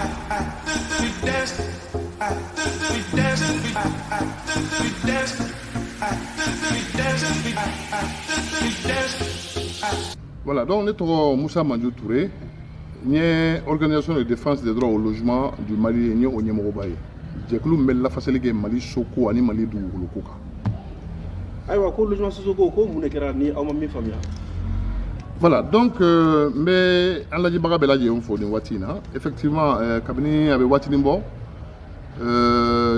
We dance, we dance, we dance, we dance, we dance. Voilà, donc ne tɔgɔ Musa Manjo Touré, n ye Organisation de défense des droits au logement du Mali, n ye o ɲɛmɔgɔba ye. Jɛkulu min bɛ lafasali kɛ Mali soko ani Mali dugukolo ko kan. Ayiwa, ko logement sociaux ko, mun de kɛra ni aw ma min faamuya? Voilà, donc n bɛ an lajɛbaga bɛɛ lajɛlen fo nin waati in na. Effectivement, kabini a bɛ waatinin bɔ,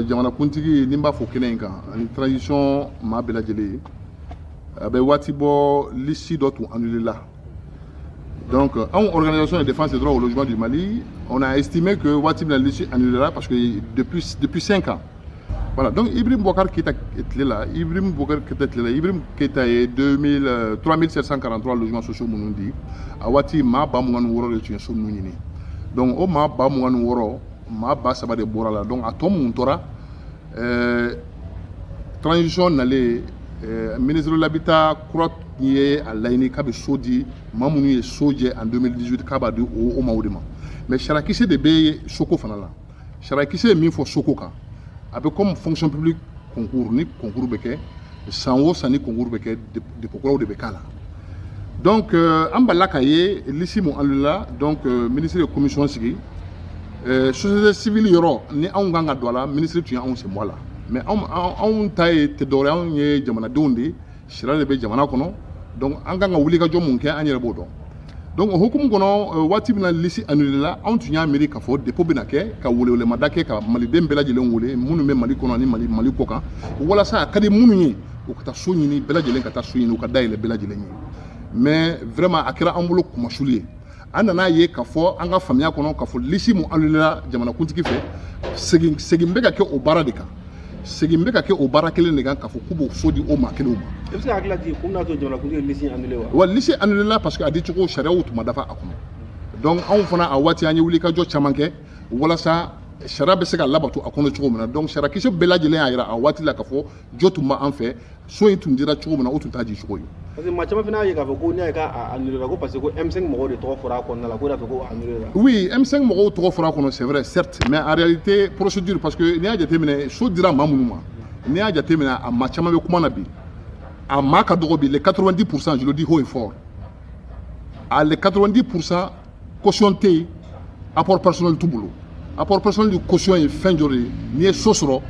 jamanakuntigi ni n b'a fɔ kɛnɛ in kan ani transition maa bɛɛ lajɛlen ye, a bɛ waati bɔ, liste dɔ tun annulé la. Donc anw, Organisation de défense des droits au logement du Mali, on a estimé que waati min na liste annulé la, parce que depuis 5 ans. Voilà, donc Ibrahim Boubacar Keïta tile la, Ibrahim Boubacar Keïta tile la, Ibrahim Keïta ye 2000, 3743 logements sociaux minnu di, a waati maa 26 000 de tun ye so ninnu ɲini. Donc o maa 26 000, maa 3000 de bɔra la. Donc a tɔ mun tora, transition nalen, ministre de l'Habitat kura ye a laɲini k'a bɛ so di maa minnu ye so jɛ en 2018, k'a b'a di o maaw de ma. Mais sarakisɛ de bɛ soko fana la. Sarakisɛ ye min fɔ soko kan, a bɛ comme fonction publique concours. Ni concours bɛ kɛ san o san, ni concours bɛ kɛ, dépôt kuraw de bɛ k'a la. Donc an balila k'a ye liste mun annulé la. Donc ministre ye commission sigi, société civile yɔrɔ ni anw kan ka don a la, ministre tun ye anw sen bɔ a la. Mais anw ta ye tɛ dɔwɛrɛ ye, anw ye jamanadenw de ye, sariya de bɛ jamana kɔnɔ. Donc an kan ka wulikajɔ mun kɛ, an yɛrɛ b'o dɔn. Donc o hukumu kɔnɔ, waati min na liste annulé la, anw tun y'a miiri k'a fɔ dépôt bɛna kɛ ka welewelemada kɛ, ka maliden bɛɛ lajɛlen wele, minnu bɛ Mali kɔnɔ ani Mali kɔ kan, walasa a ka di minnu ye, u ka taa so ɲini, bɛɛ lajɛlen ka taa so ɲini, u ka dayɛlɛ bɛɛ lajɛlen ye. Mais vraiment, a kɛra an bolo kumasuli ye. An nana ye k'a fɔ an ka faamuya kɔnɔ k'a fɔ liste mun annulé la jamanakuntigi fɛ, segin bɛ ka kɛ o baara de kan, segin bɛ ka kɛ o baara kelen de kan, k'a fɔ k'u b'o so di o maa kelenw ma. I bɛ se ka hakili lajigin kun bɛna to jamanakuntigi ye liste annulé wa? Wa liste annulé la parce que a di cogo sariyaw tun ma dafa a kɔnɔ. Donc anw fana, a waati an ye wulikajɔ caman kɛ walasa sariya bɛ se ka labato a kɔnɔ cogo min na. Donc sariyakisɛ bɛɛ lajɛlen y'a yira a waati la k'a fɔ jɔ tun b'an fɛ, so in tun dira cogo min na, o tun t'a di cogo ye. Parce que maa caman fana y'a ye k'a fɔ ko n'i y'a ye k'a annulé la, ko parce que ko M5 mɔgɔw de tɔgɔ fɔra a kɔnɔna la, ko de y'a to ko annulé la. Oui, M5 mɔgɔw tɔgɔ fɔra a kɔnɔ, c'est vrai, certes, mais en réalité procédure, parce que n'i y'a jateminɛ, so dira maa minnu ma, n'i y'a jateminɛ, a maa caman bɛ kuma na bi, a maa ka dɔgɔ bi, les 90%, je le dis haut et fort, a les 90%, caution tɛ yen, apport personnel t'u bolo. Apport personnel ni caution ye fɛn jɔ de ye? N'i ye so sɔrɔ,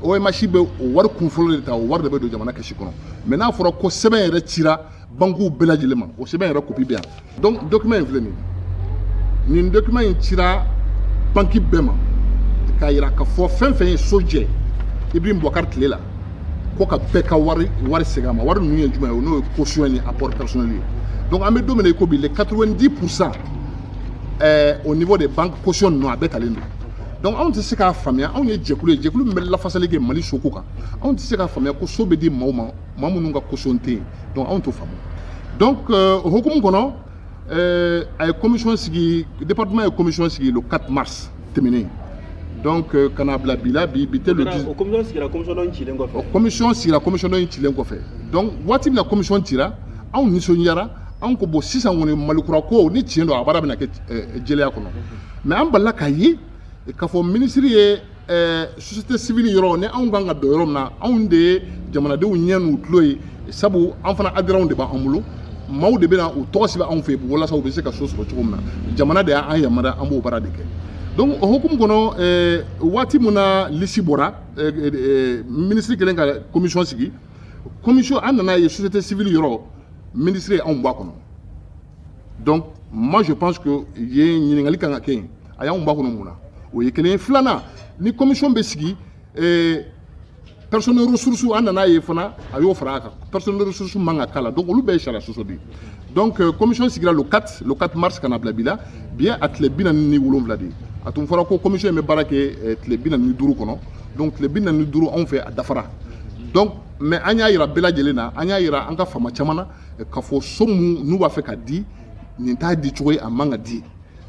OMH bɛ o wari kun fɔlɔ de ta, o wari de bɛ don jamana kɛsi kɔnɔ. Mais n'a fɔra ko sɛbɛn yɛrɛ cira banques bɛɛ lajɛlen ma, o sɛbɛn yɛrɛ copie bɛ yan. Donc document in filɛ nin ye, nin document in cira banque bɛɛ ma k'a yira k'a fɔ fɛn fɛn ye so jɛ Ibrahim Boubacar tile la, ko ka bɛɛ ka wari segin a ma. Wari ninnu ye jumɛn ye? N'o ye caution ni apport personnel ye. Donc an bɛ don min na i ko bi, les 90%, au niveau des banques, caution ninnu a bɛɛ talen don. Donc anw tɛ se k'a faamuya. Anw ye jɛkulu ye, jɛkulu min bɛ lafasali kɛ Mali soko kan. Anw tɛ se k'a faamuya ko so bɛ di maaw ma, maa minnu ka caution tɛ yen. Donc anw t'o faamu. Donc o hukumu kɔnɔ, a ye commission sigi, département ye commission sigi le 4 mars tɛmɛnen. Donc ka na bila bi la, bi tɛ le 10. O commission sigira commission dɔ in cilen kɔfɛ. O commission sigira commission dɔ in cilen kɔfɛ. Donc waati min na commission cira, anw nisɔndiyara. Anw ko bon, sisan kɔni Malikura ko ni tiɲɛ don, a baara bɛna kɛ jɛlenya kɔnɔ. Mais an balila k'a ye k'a fɔ ministre ye société civile yɔrɔ ni anw kan ka don yɔrɔ min na, anw de ye jamanadenw ɲɛ n'u tulo ye, sabu an fana adhérents de b'an bolo, maaw de bɛna u tɔgɔ sɛbɛn anw fɛ yen walasa u bɛ se ka so sɔrɔ cogo min na. Jamana de y'an yamaruya, an b'o baara de kɛ. Donc o hukumu kɔnɔ, waati min na liste bɔra, ministre kɛlen ka commission sigi, commission an nana ye société civile yɔrɔ, ministre ye anw bɔ a kɔnɔ. Donc moi, je pense que yen ɲininkali kan ka kɛ yen, a y'anw bɔ a kɔnɔ mun na? O ye kelen ye. Filanan, ni commission bɛ sigi, personne ressource, an nana ye fana a y'o fara a kan, personne ressource man ka k'a la. Donc olu bɛɛ ye sariya sɔsɔ de ye. Donc commission sigira le 4 mars ka na bila bi la, bi ye a tile 47 de ye. A tun fɔra ko commission in bɛ baara kɛ tile 45 kɔnɔ. Donc tile 45 anw fɛ, a dafara. Donc mais an y'a yira bɛɛ lajɛlen na, an y'a yira an ka faama caman na k'a fɔ so mun n'u b'a fɛ ka di, nin t'a di cogo ye, a man ka di.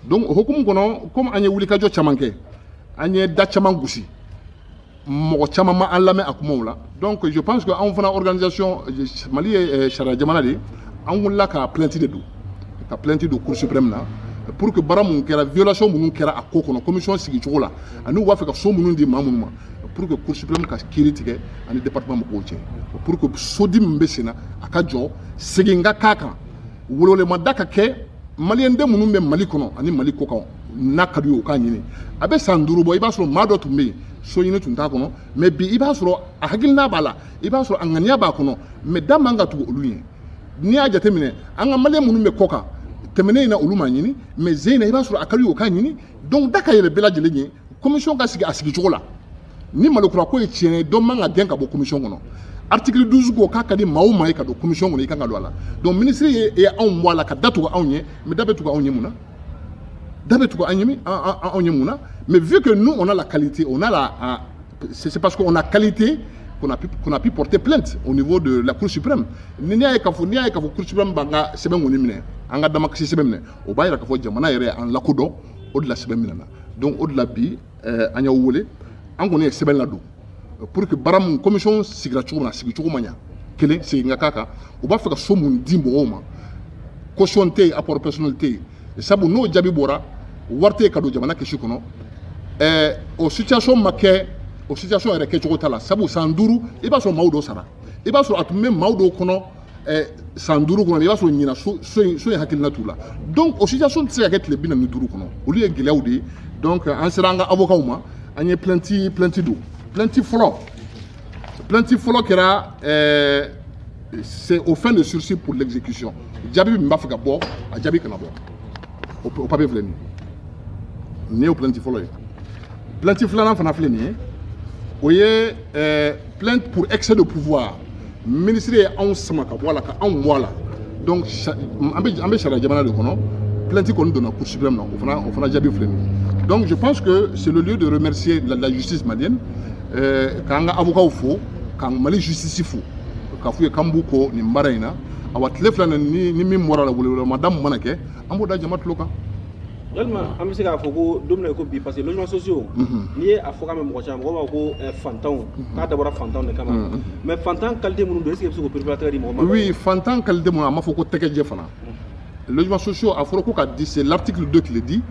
Donc o hukumu kɔnɔ, komi an ye wulikajɔ caman kɛ, an ye da caman gosi, mɔgɔ caman ma an lamɛn a kumaw la. Donc je pense que anw fana organisation, Mali ye sariya jamana de ye, an wulila ka plainte de don, ka plainte don Cour suprême na. Pour que baara mun kɛra, violation minnu kɛra a ko kɔnɔ, commission sigicogo la, ani u b'a fɛ ka so minnu di maa minnu ma, pour que Cour suprême ka kiiri tigɛ ani département mɔgɔw cɛ, pour que sodi min bɛ sen na, a ka jɔ, segin ka k'a kan, welewelemada ka kɛ maliyɛnden minnu bɛ Mali kɔnɔ ani Mali kɔ kan. N'a ka d'u ye, u k'a ɲini. A bɛ san 5 bɔ, i b'a sɔrɔ maa dɔ tun bɛ yen, so ɲini tun t'a kɔnɔ, mais bi i b'a sɔrɔ a hakilina b'a la, i b'a sɔrɔ a ŋaniya b'a kɔnɔ, mais da man ka tugu olu ɲɛ. N'i y'a jateminɛ, an ka maliyɛn minnu bɛ kɔ kan, tɛmɛnen in na, olu m'a ɲini, mais zen in na, i b'a sɔrɔ a ka d'u ye, u k'a ɲini. Donc da ka yɛlɛ bɛɛ lajɛlen ye, commission ka sigi a sigicogo la. Ni malokura ko ye tiɲɛ ye, dɔ man ka gɛn ka bɔ commission kɔnɔ. Article 12 ko k'a ka di maa o maa ye ka don commission kɔnɔ, i kan ka don a la. Donc ministre ye anw bɔ a la ka da tugu anw ye, mais da bɛ tugu anw ye mun na? Da bɛ tugu an ye anw ye mun na? Mais vu que nous, on a la qualité, on a la c'est parce qu'on a qualité qu'on a pu porter plainte au niveau de la Cour suprême. Ni y'a ye k'a fɔ, n'i y'a ye k'a fɔ Cour suprême b'an ka sɛbɛn kɔni minɛ, an ka damakasi sɛbɛn minɛ, o b'a yira k'a fɔ jamana yɛrɛ an lakodɔn. O de la sɛbɛn minɛ na. Donc o de la bi an y'aw wele. An kɔni ye sɛbɛn ladon pour que baara mun, commission sigira cogo min na, a sigi cogo ma ɲa. Kelen, segin ka k'a kan. U b'a fɛ ka so mun di mɔgɔw ma, caution tɛ yen, apport personnel tɛ yen, sabu n'o jaabi bɔra, wari tɛ yen ka don jamana kɛsu kɔnɔ. O situation ma kɛ, o situation yɛrɛ kɛcogo t'a la, sabu san 5, i b'a sɔrɔ maaw dɔw sara, i b'a sɔrɔ a tun bɛ maaw dɔw kɔnɔ san 5 kɔnɔ, i b'a sɔrɔ ɲina so in hakilina t'u la. Donc o situation tɛ se ka kɛ tile 45 kɔnɔ. Olu ye gɛlɛyaw de ye. Donc an sera an ka avocat ma, an ye plainte don. Plainte fɔlɔ kɛra c'est aux fins de sursis pour l'exécution. Jaabi min b'a fɛ ka bɔ, a jaabi kana bɔ. O papier filɛ nin ye, nin ye o plainte fɔlɔ ye. Plainte filanan fana filɛ nin ye, o ye plainte pour excès de pouvoir. Ministre ye anw sama ka bɔ a la, ka anw bɔ a la. Donc an bɛ sariya jamana de kɔnɔ. Plainte kɔni donna Cour suprême na, o fana jaabi filɛ nin ye. Donc je pense que c'est le lieu de remercier la justice malienne, k'an ka avocat fo, k'an Mali justice fo, k'a f'u ye k'an b'u kɔ nin baara in na. Awa, tile 2 na, ni min bɔra la, welewelemada min mana kɛ, an b'o da jama tulo kan. Yalima an bɛ se k'a fɔ ko don min na i ko bi, parce que logement sociaux, n'i ye a fɔ k'a mɛn mɔgɔ caman, mɔgɔw b'a fɔ ko fantanw, k'a dabɔra fantanw de kama. Mais fantan qualité minnu don, est ce que i bɛ se k'o pereperelatigɛ di mɔgɔ ma? Oui, fantan qualité mun, a ma fɔ ko tɛgɛjɛ fana. Logement sociaux, a fɔra ko ka di, c'est l'article 2 qui le dit,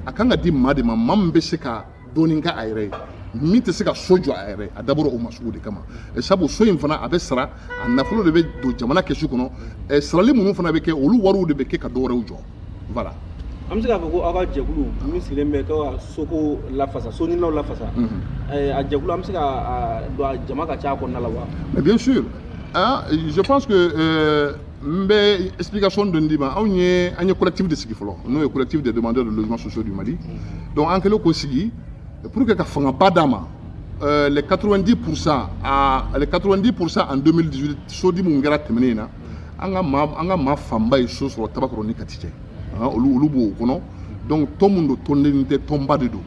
a kan ka di maa de ma, maa min bɛ se ka dɔɔnin kɛ a yɛrɛ ye, min tɛ se ka so jɔ a yɛrɛ ye. A dabɔra o ma sugu de kama. Sabu so in fana, a bɛ sara, a nafolo de bɛ don jamana kɛsu kɔnɔ. Sarali minnu fana bɛ kɛ, olu wariw de bɛ kɛ ka dɔ wɛrɛw jɔ. Voilà. An bɛ se k'a fɔ ko aw ka jɛkulu min sigilen bɛ ka soko lafasa, so ɲininaw lafasa, a jɛkulu, an bɛ se ka don a jama ka ca a kɔnɔna la wa? Mais bien sûr, hein, je pense que n bɛ explication dɔ d'i ma. Anw ye, an ye collectif de sigi fɔlɔ, n'o ye Collectif des demandeurs de logements sociaux du Mali. Donc an kɛlen k'o sigi pour que ka fangaba d'a ma, les 90% à les 90% en 2018, sodi mun kɛra tɛmɛnen in na, an ka maa fanba ye so sɔrɔ Tabakɔrɔ ni Kati cɛ. Olu b'o kɔnɔ. Donc tɔn mun don, tɔnden tɛ, tɔnba de don.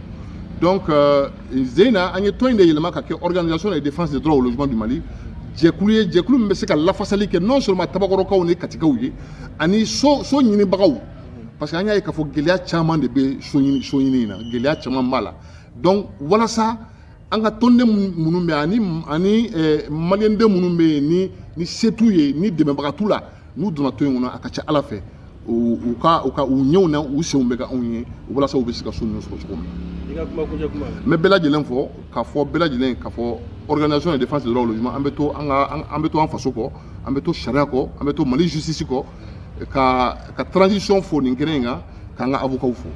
Donc zen na, an ye tɔn in de yɛlɛma ka kɛ Organisation de défense des droits au logement du Mali. Jɛkulu ye, jɛkulu min bɛ se ka lafasali kɛ non seulement Tabakɔrɔkaw ni Katikaw ye, ani so ɲinibagaw, parce que an y'a ye k'a fɔ gɛlɛya caman de bɛ so ɲini in na, gɛlɛya caman b'a la. Donc walasa an ka tɔnden minnu bɛ ani maliyɛnden minnu bɛ yen, ni se t'u ye, ni dɛmɛbaga t'u la, n'u donna tɔn in kɔnɔ, a ka ca Ala fɛ, u ka u ɲɛw na, u senw bɛ kɛ anw ye, walasa u bɛ se ka so ninnu sɔrɔ cogo min na. I ka kuma kuncɛ kuma. N bɛ bɛɛ lajɛlen fɔ, k'a fɔ bɛɛ lajɛlen k'a fɔ Organisation de défense des droits au logement, an bɛ to an faso kɔ, an bɛ to sariya kɔ, an bɛ to Mali justice kɔ, ka transition fo nin kɛnɛ in kan, k'an ka avocat fo.